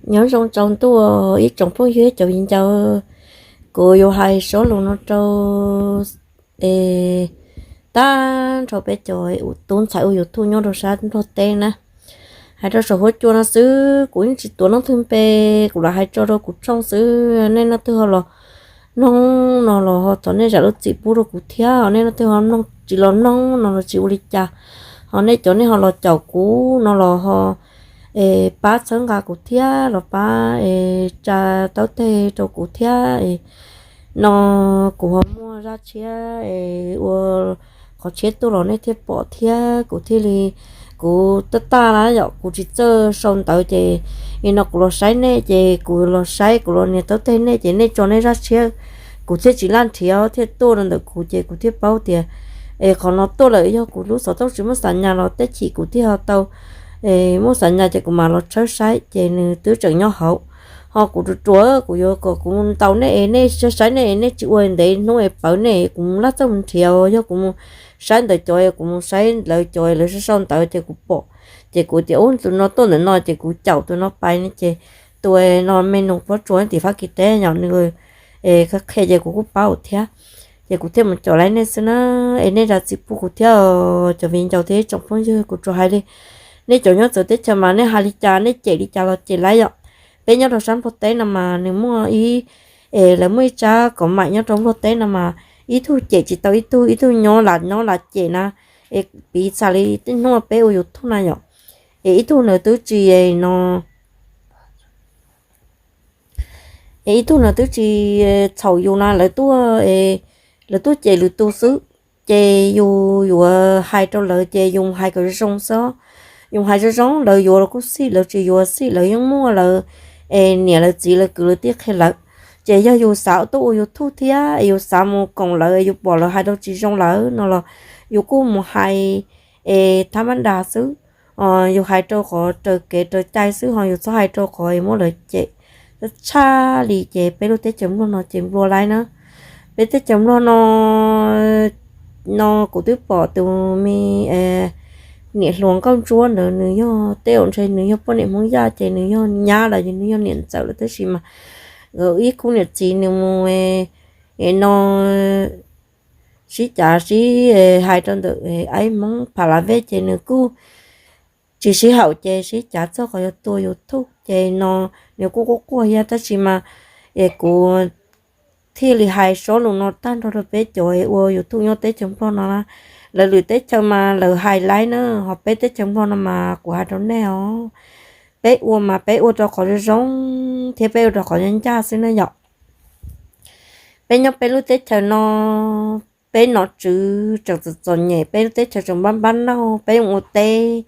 Nyob zoo tsaus ntuj ib tsoom phooj ywg cov viv ncaus, kuv yuav hais sob lus no rau, es, tag nrho peb cov tub ntxhais ua YouTube nyob rau sab Nplog teb na. Hais rau saum huab cua no xwb, kuv yeej tsis tuav leej twg npe, kuv lam hais tso rau kuv tshooj xwb. Nej leej twg ho los mloog no los ho thov nej zam lub txim pub rau kuv thiab. Nej leej twg ho mloog tsis los mloog no los tsis ua li cas, ho nej cov nej ho los caum kuv no los ho, es, pab txhawb nqa kuv thiab los pab, es, tsa taub teg rau kuv thiab, es, no kuv ho muaj zaj tshiab, es, ua qhov tshiab tuaj los nej thiaj pom thiab kuv thiaj li, kuv taj taj na yom, kuv tsis txawj sau ntawv ces nim no kuv los saib nej ces kuv los saib kuv los nias taub teg nej ces nej tso nej zaj tshiab, kuv thiaj tsis laj nrhiav thiaj tuaj rau ntawm kuv ces kuv thiaj paub tias, es, qhov no tuaj lawm. Yog kuv lub xov tooj tsis muaj xam nyas los tej chim kuv thiaj ho tau, es, muaj xam nyas ces kuv mam los tshawb saib ces nws twb tseem nyob hauv. Ho kuv ruam ruam kuv yuav kom kuv ntaus nej es nej saib nej es nej tsis ua ntev hnub es pawv nej es kuv laj txawj mus nrhiav, yog kuv mus saib ntawm cov es kuv mus saib lawv cov es lawv sau sau ntawv ces kuv pom, ces kuv tias ub tus no tuaj ntawm no ces kuv caum tus no pais no ces tus no me nus pob tsuas tim Fab Kis teb yom, nws, es, qhia ces kuv kuj paub thiab. Ces kuv thiaj mus caum laib nej xwb na, es nej zam txim pub kuv thiab. Cov viv ncaus thiab tsoom phooj ywg, kuv tsuas hais li, nej cov nyob txawv teb chaws mas nej hais li cas nej cem li cas los cem laib yom. Peb nyob rau sab Nplog teb no mas nws muaj ib, es, lawv muaj ib tsab kom maim nyob rau Nplog teb no mas ib tug cem tsis tau ib tug, ib tug nyob lam nyob lam cem na. Es piv txwv li tej hnub peb ua YouTube na yom, es ib tug nws twb tsis, no, es ib tug nws twb tsis txhaum yus na, lawv tuaj, lawv tuaj cem lwm tus xwb, ces yus yuav hais rau lawv ces yus hais kom zoo xwb. Yus hais zoo zoo lawv yuav los kuj xij, lawv tsis yuav xij, lawv yeej muaj lawv, es, niam lawv txiv lawv kwv lawv tij qhia lawv. Ces yog yus xav tuaj ua YouTube thiab es yus xav mus koom lawv es yus pom lawv hais rau tsis zoo lawm no los yus kuj mus hais, es, thab mab das xwb. Yus hais rau qhov raws kev raws cai xwb, ho yus txhob hais rau qhov es muab lawv cem tshaj li. Ces peb lub teb chaws Nplog no ces nplua laib na. Peb teb chaws Nplog no, no kuv twb pom tus me niam hluas Nkauj Ntsuab ntawd, nws yog tej zaum ntshe nws yog poj niam Hmoob Yaj ces nws yog nyab lawm, nws yog niam ntxawm lawm, tab sis mas nkawd ib khub niam txiv nws mus, no, sib cav sib hais rau ntawm aib Hmoob Pha La Vej ces nws kuj tsis sib haum ces sib cav txog qhov yuav tua YouTube ces no nws kuj quaj quaj thiab, tab sis mas es kuv thiaj li hais sob lus no tag nrho rau peb cov ua YouTube nyob teb chaws Nplog no na. Lawv lwm teb chaws mas lawv hais laib na, ho peb teb chaws Nplog no mas kuv hais rau nej os, peb ua mas peb ua rau qhov zoo zoo thiab peb ua rau qhov ncaj ncaj xwb na yom. Peb nyob peb lub teb chaws no, peb nom tswv tseem txom txom nyem, peb lub teb chaws tseem npab npab nauj, peb mus ua teb,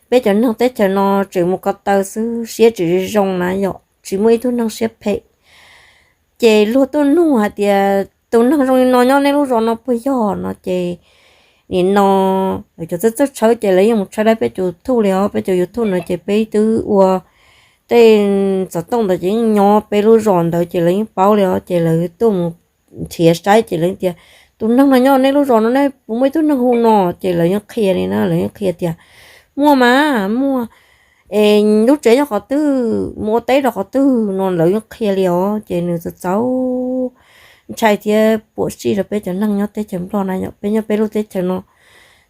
peb cov neeg teb chaws no tseem mus ko taw xwb, siab tseem zoo zoo na yom, tsis muaj ib tug neeg siab phem. Ces luag tuaj nug hais tias tus neeg zoo li no nyob nej lub zos no puas yog no ces nim no lawv cov txawj txawj tshawb ces lawv yeej mus tshawb laib peb cov YouTube li os. Peb cov YouTube no ces peb twb ua tej xov tooj ntawd ces yeej nyob peb lub zos ntawd ces lawv yeej paub li os. Ces lawv tuaj mus nrhiav saib ces lawv tias tus neeg no nyob nej lub zos no nej puas muaj ib tug neeg hu no, ces lawv yeej qhia li na, lawv yeej qhia tias muaj mas muaj, es lub tsev nyob qhov twg, mus ua teb rau qhov twg no lawv yeej qhia li os. Ces nws txaus txaus ntshai thiab puas sij rau peb cov neeg nyob teb chaws Nplog na yom. Peb nyob peb lub teb chaws no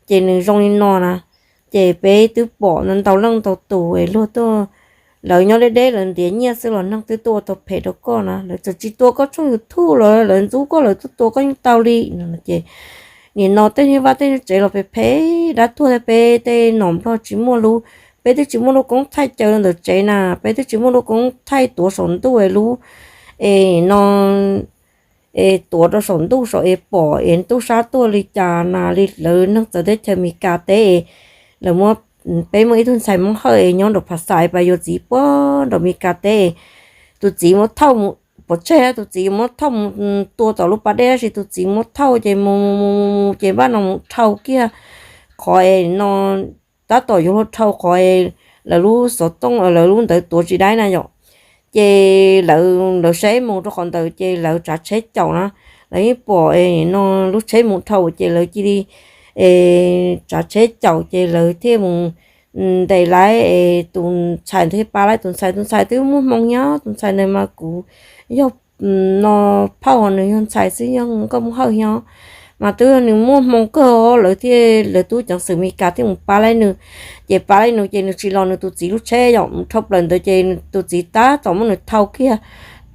ces nws zoo li no na, ces peb twb pom ntau leej ntau tus es luag tuaj, lawv nyob deb deb lawv ntiav nyiaj xwb los neeg twb tuaj ua tau phem rau koj na, lawv txawm tsis tua koj tshooj YouTube los lawv ntxub koj, lawv tuaj tua koj yeej tau li no. Ces nim no tej nyuag vaj tej nyuag tsev los phem phem, dab tuag thiab peb tej nom Nplog tsis muaj lub, peb twb tsis muaj lub koob thaij caw ntawm tsev na, peb twb tsis muaj lub koob thaij tuav saum ntuj es lub, es no, es tuav rau saum ntuj saum es pom es tub sab tuaj li cas na li lawv neeg txawv teb chaws Meskas teb es lawv muab, peb muaj ib tug ntxhais Hmoob Hawj es nyob nraum Phav Xais pas yuav txiv puag nraum Meskas teb, tus txiv muab thauj mus pov tseg, tus txiv muab thauj mus tua tom lub pas dej tab sis tus txiv muab thauj ces mus mus mus mus ces npaj no mus dhau kiag qhov es no, tab tom yuav luag dhau qhov es lawv lub xov tooj lawv lub ntawd tuav tsis daib na yom. Ces lawv, lawv saib mus rau qhov ntawd ces lawv tsav tsheb caum na, lawv yeej pom no lub tsheb mus dhau ces lawv cia li, es, tsav tsheb caum ces lawv thiaj mus ntes laiv es tus ntxhais ntawd pab laiv tus ntxhais, tus ntxhais twb muaj hmoo nyob, tus ntxhais ntawd mas kuv yog no phauj, nws yog ntxhais xwb, yog nkauj Hmoob Hawj nyob mas twb yog nws muaj hmoo kawg, lawv thiaj, lawv tub ceev xwm Meskas thiaj mus pab laiv nws. Ces pab laiv nws ces nws tsis los nws tus txiv lub tsheb yom, mus dhau plaws ntawd ces tus txiv tab tom muab nws thau kiag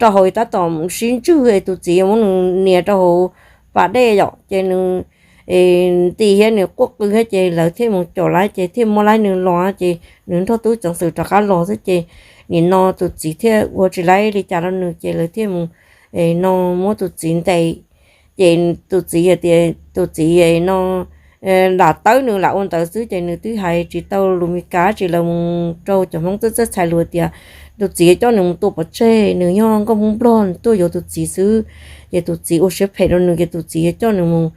rau hauv, tab tom sib ntswg es tus txiv muab nws nias rau hauv pas dej yom, ces nws nti thiab nws quaj qw thiab ces lawv thiaj mus caum laiv ces thiaj muab laiv nws los ces nws nrog tub ceev xwm rov qab los xwb ces nim no tus txiv thiaj ua tsis laiv li cas rau nws ces lawv thiaj mus no muab tus txiv ntes. Ces tus txiv hais tias tus txiv no lam tawb nws lam ua ntawd xwb ces nws twb hais tsis tau lus Meskas tsis, lawv mus rau cov Hmoob txawj txawj txhais lus tias tus txiv coj nws mus tua pov tseg, nws yog nkauj Hmoob Nplog, nws tuaj yuav tus txiv xwb, ces tus txiv ua siab phem rau nws ces tus txiv coj nws mus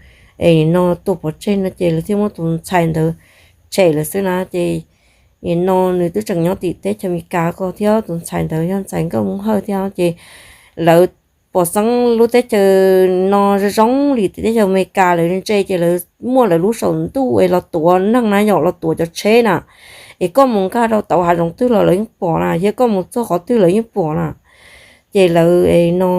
no tua pov tseg no ces lawv thiaj muab tus ntxhais ntawd tshem lawm xwb na. Ces nim no nws twb tseem nyob tim teb chaws Amelikas ko thiab, tus ntxhais ntawd yog ntxhais nkauj Hmoob Hawj thiab ces lawv pom xeeb lub teb chaws no zoo zoo li tim teb chaws Amelikas lawv ntse ces lawv muaj lawv lub saum ntuj es los tuav neeg na yom, los tuav cov tsheb na, es koj mus nkag rau tauv hav zoov twg los lawv yeej pom na, thiab koj mus txog qhov twg lawv yeej pom na. Ces lawv no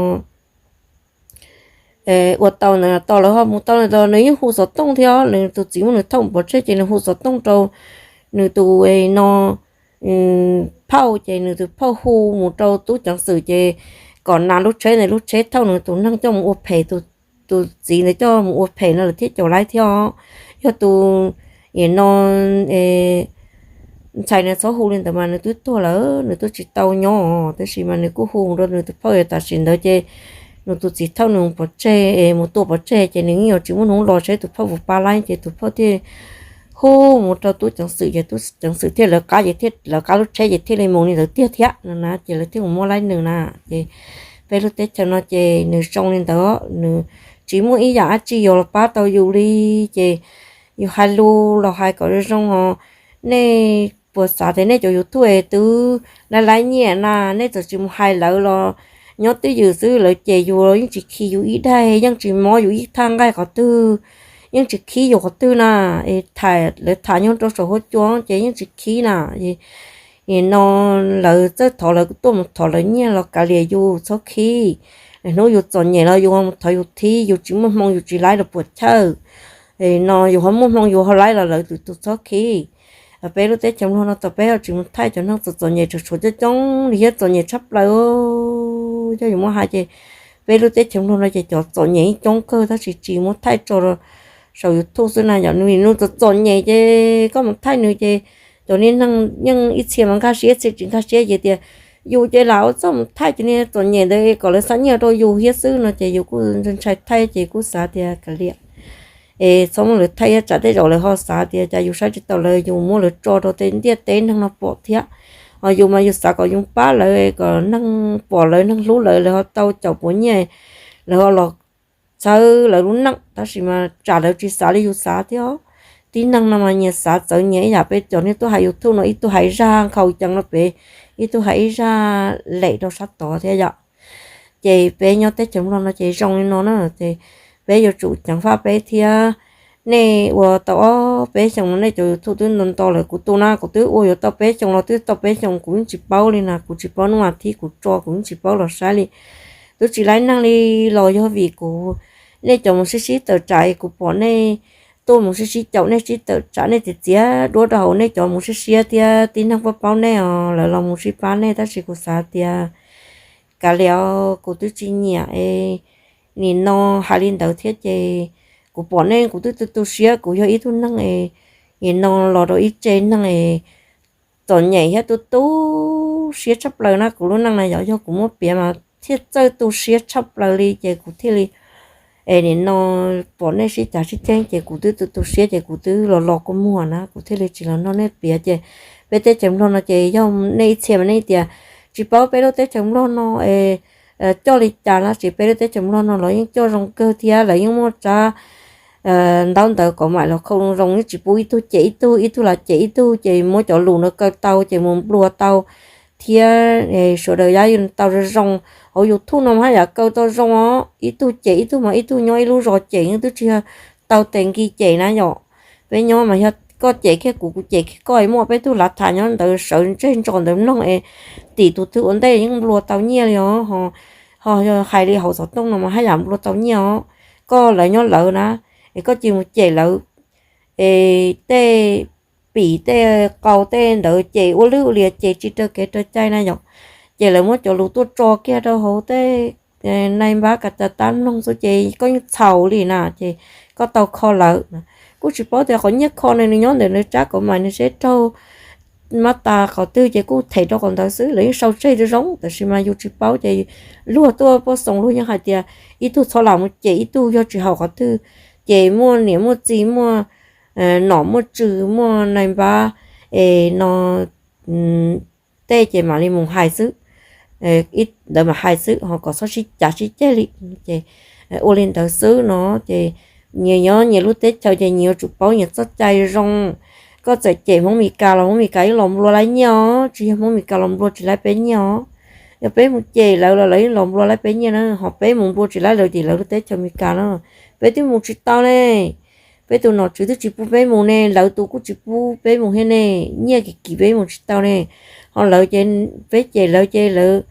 ua tau ntawd tau lawv ho mus tau ntawd, nws yeej hu xov tooj thiab, nws tus txiv muab nws thauj mus pov tseg ces nws hu xov tooj rau nws tus no phauj, ces nws tus phauj hu mus rau tub ceev xwm ces kom nas lub tsheb ntawd, lub tsheb thauj nws tus neeg coj mus ua phem, tus txiv ntawd coj mus ua phem no lawm thiab caum laiv thiab os. Yog tus no ntxhais no txhob hu li ntawd mas nws twb tuag lawm, nws twb tsis tau nyob, tab sis mas nws kuj hu mus rau nws tus phauj, tam sim ntawd ces nws tus txiv thauj nws mus pov tseg, mus tua pov tseg ces nws yeej yuav tsis muaj hnub los saib tus phauj puas pab laiv, ces tus phauj thiaj hu mus rau tub ceev xwm ces tub ceev xwm thiaj lawv qab ces thiaj lawv qab lub tsheb ces thiaj li mus li ntawd tiag thiab no na, ces lawv thiaj mus muab laiv nws na. Ces peb lub teb chaws no ces nws zoo li ntawd, nws tsis muaj ib yam dab tsi yuav los pab tau yus li. Ces yus hais lus los hais kom zoo zoo os. Nej puas xav tias nej cov YouTube es twb laiv laiv nyiaj na, nej txawm tsis mus hais lawv los nyob twj ywm xwb, lawv cem yus los yeej tsis khi yus ib daig, yeej tsis mob yus ib thaj nqaij qhov twg, yeej tsis khib yus qhov twg na. Es tham, lawv tham nyob rau saum huab cua ces yeej tsis khib na. Nim no lawv txawj thov, lawv tuaj mus thov lawv nyiaj los kav liam, yus txhob khib. Hnub yus txom nyem los yus mus thov yus thiab, yus tsis muaj hmoo yus tsis laiv los puas chawj. No yus ho muaj hmoo yus ho laiv los lawv tus tus txhob khib. Peb lub teb chaws Nplog no tau peb ho tsis mus thaij cov neeg txom txom nyem, tseem tshuav coob coob li thiab txom nyem tshaj plaws. Yog yus muab hais ces peb lub teb chaws Nplog no ces cov txom nyem yeej coob kawg tab sis tsis muab thaij tso saum YouTube xwb na. Yog nws nws txom txom nyem ces koj mus thaij nws ces cov niag neeg yeej ib txhia mas nkag siab, ib txhia tsis nkag siab, ces tias yus ces lam ua txuj mus thaij cov niag txom nyem ntawd kom lawv xa nyiaj rau yus thiab xwb no ces yus kuj ntshai thaij ces kuj xav tias kav liam, es txhob muab lawv thaij, tsam tej zaum lawv ho xav tias cas yus saib tsis taus lawv, yus muab lawv tso rau tej ntiaj teb neeg no pom thiab. Ho yus mas yus xav kom yus pab lawv, kom neeg pom lawv, neeg hlub lawv, lawv ho tau caum puav nyiaj, lawv ho los txhawb lawv lub neej, tab sis mas tsam lawv tsis xav li yus xav thiab. Tib neeg no mas nyias xav txawv nyias ib yam, peb cov neeg tuaj hais YouTube no ib tug hais zaj nkhaus ceev rau pem, ib tug hais ib zaj lem rau sab tod thiab yom. Ces peb nyob teb chaws Nplog no ces zoo li no na, ces peb yuav tsum ceev faj peb thiab. Nej ua tau ob peb xyoos no nej cov YouTube twb nto nto lawm, kuv tus na kuv twb ua yuav tau peb xyoos los twb tau peb xyoos kuv yeej tsis paub li na, kuv tsis paub hnub a thib kuv tso kuv yeej tsis paub los saib li. Twb tsis laib neeg li los yog vim kuv, nej cov mus sib sib tawm tsam, kuv pom nej tuaj mus sib sib caum, nej sib tawm tsam, nej txiav txiav duab rau hauv, nej cov mus sib siab thiab tib neeg paub paub nej os lawv los mus sib pab nej, tab sis kuv xav tias kav liam, kuv twb tsis nyiam es nim no hais li ntawd thiab ces kuv pom nej kuv twb tu tu siab, kuv yog ib tug neeg es nim no los rau ib tse neeg es txom nyem thiab tu tu siab tshaj plaws na, kuv lub neej na yog, yog kuv muab piav mas thiaj txawj tu siab tshaj plaws li ces kuv thiaj li es nim no pom nej sib cav sib ceg ces kuv twb tu tu siab ces kuv twb los los kua muag na, kuv thiaj li tsis los nrog nej piav. Ces peb teb chaws Nplog no ces yog nej ib txhia mas nej tias tsis paub peb lub teb chaws Nplog no es coj li cas na, tsis, peb lub teb chaws Nplog no los yeej coj zoo kawg thiab, lawv yeej muaj tsab ntaub ntawv kom maim los khau zoo zoo, yeej tsis pub ib tug cem ib tug, ib tug los cem ib tug, ces muab cov lus no kaw tau ces mus nplua tau thiab, sawv daws yaj yeej tau zoo zoo. Hauv YouTube no mas haj yam kaw tau zoo os, ib tug cem ib tug mas ib tug nyob ib lub zos cem yeej twb tsis yog tau tes nki cem na yom. Peb nyob mas yog koj cem kiag kuv, kuv cem kiag koj, muaj peb tug lav tham nyob ntawd sawv ntseg ntso ntawd mloog es tim tus twg ua ntej yeej nplua tau nyiaj li os. Ho hais li hauv xov tooj no mas haj yam nplua tau nyiaj os. Koj lawv nyob lawv na, es koj cia mus cem lawv, es tej pim tej qau tej ntawd ces ua lwj ua liam ces tsis raws kev raws cai na yom. Ces lawv muab cov lus tuaj tso kiag rau hauv tej nai npab kas tas tab mloog xwb ces koj yeej txhaum li na ces koj tau kho lawv. Kuj tsis paub tias qhov nyiaj kho no nws nyob ntawm nws tsab kaum mais nws seb raug mab tas qhov twg ces kuj them rau qhov ntawd xwb, lawv yeej sau tseg zoo zoo, tab sis mas yus tsis paub ces luag tuaj puag xoom luag yeej hais tias ib tug txhob lam mus cem ib tug yog tsis haum qhov twg, ces muaj niam muaj txiv muaj nom muaj tswv muaj nai npab es no tej ces mam li mus hais xwb. Ntawd mam hais xwb ho kom txhob sib cav sib ceg li. Ces ua li ntawd xwb no ces nyias nyob nyias lub teb chaws ces nyias yuav tsum paub nyias txoj cai zoo. Koj txawm cem Hmoob Mes Kas los Hmoob Mes Kas yeej los nplua laib nyiaj os, tsis yog Hmoob Mes Kas los nplua tsis laib peb nyiaj os. Yog peb mus cem lawv los lawv yeej los nplua laib peb nyiaj na, ho peb mus nplua tsis laib lawv ces lawv lub teb chaws Mes Kas na, peb twb mus tsis tau ne. Peb tus nom tswv twb tsis pub peb mus ne, lawv tus kuj tsis pub peb mus thiab ne, nyiaj kim kim peb mus tsis tau ne. Ho lawv ces peb cem lawv ces lawv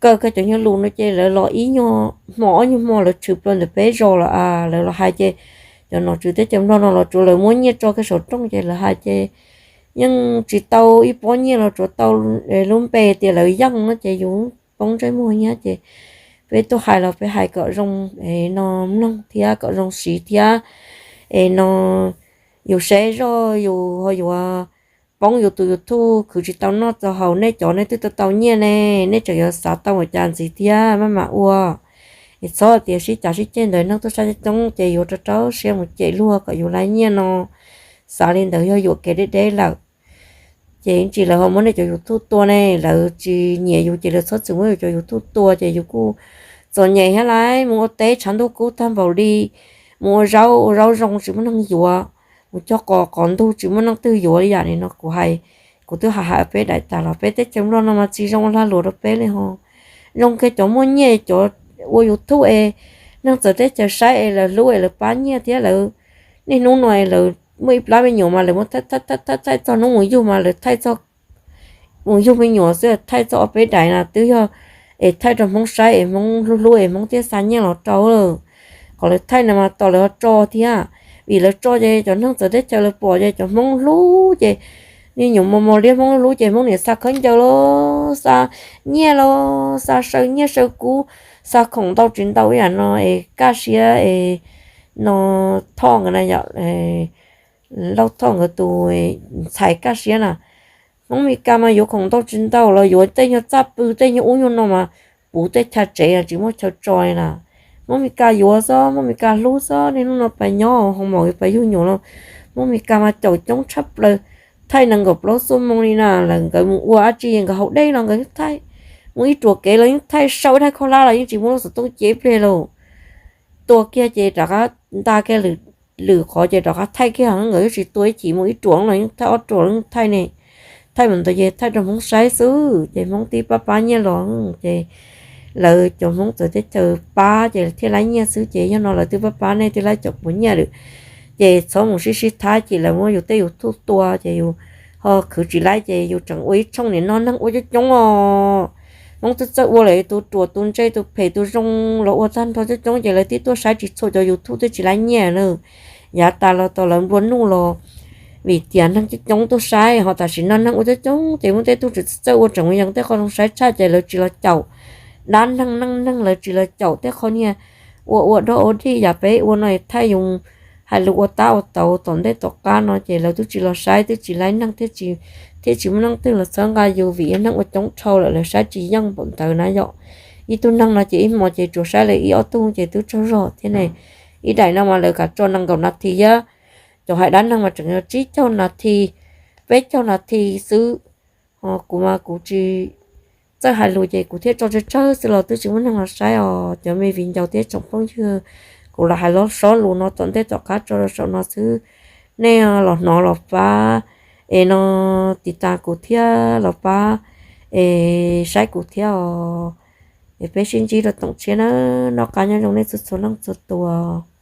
kaw kiag cov nyuag lus no ces lawv los ib nyuag hmo ob nyuag hmo lawv tshwm plaws ntawm peb zos los lawv los hais ces cov nom tswv teb chaws Nplog no los tsuav lawv muab nyiaj tso kiag saum rooj ces lawv hais ces yeej tsis tau ib pob nyiaj los tsuav tau lub npe tias lawv yeej no ces yus poob ntsej muag thiab ces peb tuaj hais los peb hais kom zoo no mloog thiab kom zoo siv thiab es no yus saib zoj yus ho yuav poob yus tus YouTube khwv tsis tau noj txaus haus, nej cov nej twb tau tau nyiaj ne, nej tseem yuav xav tau ua cas ntxiv thiab maj mam ua. Es txhob tias sib cav sib ceg ntawd neeg tuaj saib coob coob ces yuav rau rau siab mus cem luag kom yus laib nyiaj no. Xav li ntawd yog yuam kev deb deb lawm. Ces tsis lawv ho muab nej cov YouTube tua ne, lawv tsis nyiam yus ces lawv txhob txwm muab yus cov YouTube tua ces yus kuj txom nyem thiab lauj. Mus ua teb tshav ntuj kub tag npaum li, mus ua zaub ua zaub zoo tsis muaj neeg yuav, mus cog qos qos ntug tsis muaj neeg twg yuav li yam li no kuv hais. Kuv twb hais hais peb daim tas los peb teb chaws Nplog no mas tsis zoo ua lag luam rau peb li ho. Zoo kiag cov muaj nyiaj cov ua YouTube es neeg txawv teb chaws saib es lawv hlub es lawv pab nyiaj thiab lawv niaj hnub no es lawv muaj ib plab me nyuam mas lawv muab thaij thaij thaij thaij txog hnub mus yug mas lawv thaij txog mus yug me nyuam xwb, thaij txog ob peb daim na twb yog es thaij rau Hmoob saib es Hmoob hlub hlub es Hmoob thiaj xa nyiaj los rau lawm. Qhov lawv thaij no mas tos lawv ho tso thiab, vim lawv tso ces cov neeg txawv teb chaws lawv pom ces cov Hmoob hlub ces niaj nyuam mos mos liab Hmoob hlub ces Hmoob niam xa khaub ncaws los xa nyiaj los xa saw nyiaj saw kub, xa khoom ntau tsis ntau ib yam no es Kaj Siab es no Thoj nkawd na yom, Lauj Thoj nkawd tus ntxhais Kaj Siab na. Hmoob Mes Kas mas yuav khoom ntau tsis ntau los yuav tej nyuag txaj pw tej nyuag ub nyuag no mas puv tej chaw tsev tsis muaj chaw tso li na. Hmoob Mes Kas yuav xwb, Hmoob Mes Kas hlub xwb, niaj hnub no pas nyob hoo maum yuav pas yug nyuam los Hmoob Mes Kas mas caum coob tshaj plaws, thaij nees nkaum plaub xuab moos li na. Lawv nkawd mus ua dab tsi nkawd haus dej los nkawd yeej thaij, mus ib ruam kev los yeej thaij, sau ib daig khaub hlab los yeej tsis muaj lub xov tooj cia ib pliag lauj. Tua kiag ces rov qab nta kiag lwm qhov ces rov qab thaij kiag, nkawd yeej tsis tua ib chim, mus ib ruam los yeej thaij, ob ruam los yeej thaij ne. Thaij mus ntawd ces thaij rau Hmoob saib xwb ces Hmoob tib pab pab nyiaj los ces lawv cov Hmoob txawv teb chaws pab ces thiaj laib nyiaj xwb ces yog no lawv twb pab pab nej twb laib caum puas nyiaj lawm. Ces txhob mus sib sib thab ces lawv muab yus tej YouTube tua ces yus ho khwv tsis laib ces yus tseem ua ib tshooj niam no neeg ua coob coob os. Hmoob twb txawj ua lawm tus ruam tus ntse tus phem tus zoo los ua tag nrho coob coob ces lawv twb tuaj saib tsis txhua cov YouTube twb tsis laib nyiaj na. Yav tas los tau lawv nplua nuj los vim tias neeg coob coob tuaj saib ho tam sim no neeg ua coob coob ces muaj tej tug tseem txawj ua tseem mus yees tej qho zoo saib tshaj ces lawv tsis los caum. Dab neeg neej neeg lawv tsis los caum tej qho niag ua ua dog ua dig yam peb ua no thaij yus hais lus ua tab ua tau tom ntej tom qab no ces lawv twb tsis los saib twb tsis laib neeg thiab tsis muaj neeg twg los txhawb nqa yus vim yog neeg ua coob dhau lawm lawv saib tsis yeej npaum ntawd na yom. Ib tug neeg no ces ib hmo ces tsuas saib lawv ib ob tug ces twb tsaug zog thiab ne. Ib daim no mas lawv kam tso nees nkaum nas this thiab, cov hais dab neeg mas tseem yog tsib caug nas this, peb caug nas this xwb. Ho kuv mas kuv tsis txawj hais lus ces kuv thiaj tso tsawg tsawg xwb los twb tsis muaj neeg los saib os. Cov me viv ncaus thiab tsoom phooj ywg, kuv los hais los sob lus no tom ntej tom qab tso rau saum no xwb. Nej los hnov los pab es no tiv tas kuv thiab los pab es saib kuv thiab os. Es peb sib ntsib rau toom tshiab na, noj qab nyob zoo nej txhua txhua leej txhua tus.